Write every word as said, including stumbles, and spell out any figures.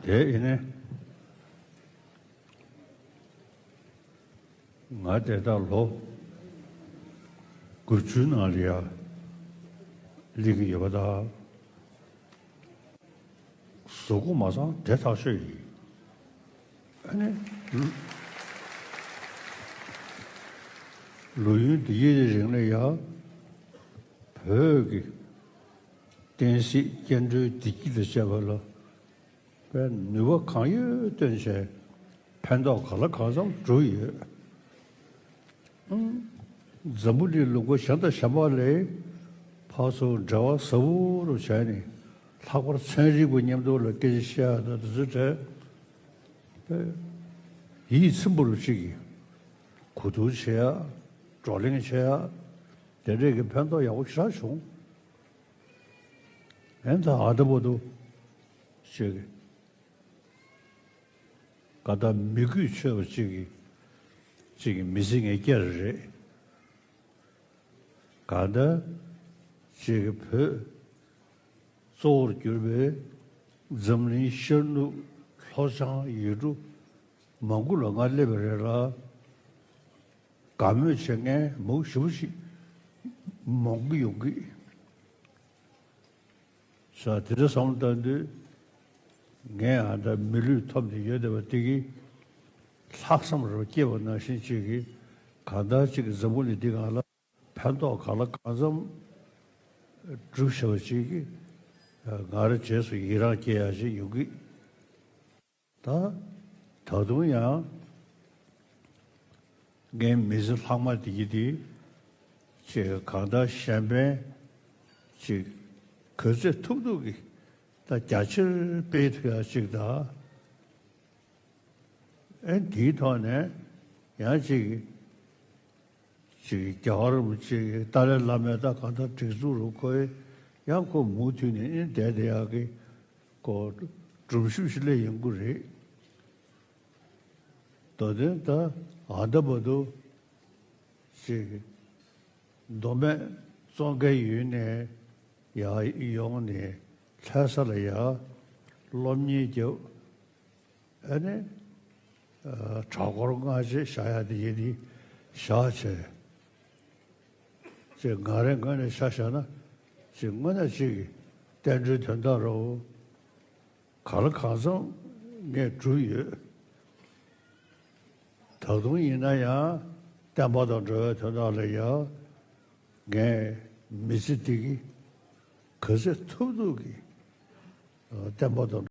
དེ་ཡིན་ནའི་ང་དེ་ལྟར་ལོ་དགུ་བཅུའི་ནང་ལ་ཡ་སླེབས་ཀྱི་ཡོད་པ་དང་། གཟུགས་པོ་མ་ཚང་དེ་ཐག་ཆོད་ཡིན། ཨ་ནི། ལོ་ཡུན་འདི་ཡི་རིང་ལ་ཡང་བོད་ཀྱི་བསྟན་སྲིད་སྐྱེ་འགྲོའི་བདེ་སྐྱིད་དང་བཅས་པ་ལ་དཔེ་ནུས་པ་གང་ཡོད་བཏོན་བྱས་ཕན་ཐོགས་གང་ལ་གང་འཚམ་བསྒྲུབས་ཡོད། འཛམ་བུ་གླིང་ལུང་པ་གཞན་དང་གཞན་པ་ལས་ཕར་ཚུར་འབྲེལ་བ་ཟབ་པོ་རུ་བྱས་ནས་ལྷག་པར་ཚན་རིག་པ་མཉམ་དུ་ལ་སྐད་ཆ་བཤད་ཡ་དང་དེ་ཚོའི་གྲས་དཔེ་ཡིད་ཚིམ་པོ་རུ་གཅིག་གིས་གོ་བསྡུར་བྱེད་ཡ། བགྲོ་གླེང་བྱེད་ཡ། དེ་འདྲས་ཀྱི་ཕན་ཐོགས་ཡག་པོ་ཞེ་དྲག་བྱུང་། ཨེ་ད་ཨ་ད་བར་དུ་ཅིག་ག་ད་མི་གུས་ཆོད་པ་ཅིག་གིས་ཅིག་གིས་མི་ཚེ་ངས་བསྐྱལ་རེད། ག་ད་ཅིག་གིས་བོད་གཙོ་བོར་གྱུར་པའི་འཛམ་གླིང་ཤར་ནུབ་ལྷོ་བྱང་ཡུལ་གྲུ་མང་པོ་ལ་ང་སླེབས་པ་རེད་ལ། དགའ་མོས་བྱེད་མཁན་མང་ཞེ་པོ་ཞིག་མང་གི་ཡོང་གི། ས་དེ་འདྲ་བསམ་བློ་བཏང་དུས་ངས་ཨ་ད་མི་ལུས་ཐོབ་ནས་ཡོད་བསྡད་པ་དེ་གིས་ལྷག་བསམ་རུ་སྐྱེས་པ་ནང་བཞིན་ཅིག་གིས་གང་ལྟར་ཅིག་གིས་འཛམ་བུ་གླིང་འདི་སྒང་ལ་ཕན་ཐོགས་གང་ལ་གང་འཚམ་སྒྲུབ་བྱ་བ་ཅིག་གིས་ང་རང་རྗེས་སུ་ཡི་རང་སྐྱེ་ཡ་ཞིག་ཡོང་གི། ད་ད་དུང་ཡང་ངའི་མི་ཚེ་ལྷག་མ་དེ་གི་དེ་ཅིག་གང་ལྟར་གཞན་ཕན་ཅིག་ག་ཚོད་ཐུབ་ཐུབ་ཀྱིས་ད་རྒྱ་ཆེར་སྤེལ་ཐུབ་ཡ་ཅིག་དང་། ཨེ་དེའི་ཐོག་ནས་ཡང་ཅིག་ཅིག་རྒྱལ་བ་རིན་པོ་ཆེ་གི་ཏཱ་ལའི་བླ་མའི་ད་གང་ལྟར་སྒྲིག་འཛུགས་རུ་ཁོའི་ཡང་ཁོ་མུ་མཐུད་ནས་ཨེ་བསྡད་བསྡད་ཡག་གི་ཁོ་སྒྲུབ་ཞུ་ཞིག་སླེབས་ཡོང་གི་རེད། ད་དེ་ད་ཨ་ད་བར་དུ་ཅིག་མདོ་སྨད་ཙོང་ཁའི་ཡུལ་ནས་ཡར་ཡོང་ནས་ལྷ་ས་ལ་ཡར་སློབ་གཉེར་རྒྱབ། ཨ་ནི་གྲྭ་སྐོར་སྔ་རྗེས་བཞག་ཡ་དེ་ཡིན་དེ་བཞག་བྱས། ཅེས་ང་རའི་ངོས་ནས་ཆ་བཞག་ན་ཅིག་དངོས་གནས་ཅིག་གི་བསྟན་འགྲོའི་དོན་དག་རོ། གང་ལ་གང་འཚམ་ངས་བསྒྲུབས་ཡོད། ད་དུང་ཡིན་ན་ཡང་བསྟན་པ་དང་འགྲོ་བའི་དོན་དག་ལ་ཡང་ངས་མི་ཚེ་འདི་གི་ག་ཚོད་ཐུབ་ཐུབ་ཀྱིས་བསྟན་པ་དང་